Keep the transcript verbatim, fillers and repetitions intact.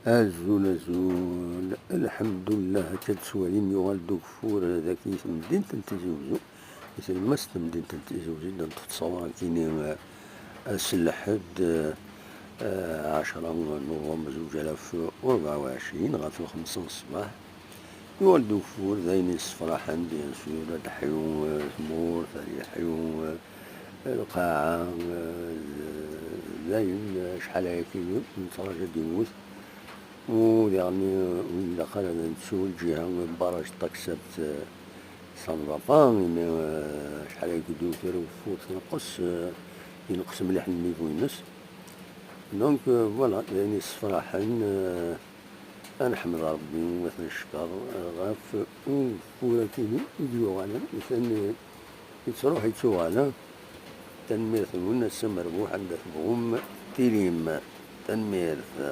Azul, azul. Lḥemdullah, akka d-tettwalim yuɣal-d ugeffur dagi i temdint n Tizi Wezzu. I tlemmast n temdint n Tizi Wezzu, ad neṭṭef ttṣawar akini, eh, ass n lḥedd, eh, ɛecra n nuḍember zuǧ alaf u rebɛa u ɛecrin, ɣef lxemsa n ṣṣbeḥ. Yuɣal-d ugeffur, d ayen yessefraḥen, bien sûr, ad d-teḥyu, eh, tmurt, ad yeḥyu, eh, lqaɛa, eh, d, d ayen, eh, acḥal ayagi nettṛaǧu ad d-iwwet. U diɣen, eh, ur ilaq ara ad nettu lǧiha n barrage n Taksat, eh, San Vapa, imi, eh, acḥal ayagi d-iwwet ugeffur, tenqes, eh, yenqes mliḥ nnivu-ines. Donc, eh, voilà, d ayen yessefraḥen, eh, ad neḥmed Ṛebbi, ad t-neckeṛ ɣef ugeffur akini i d-yuɣalen, atan yettṛuḥ yettuɣal. Tanemmirt-nwen, ass amerbuḥ, anda tebɣum tilim. Tanemmirt.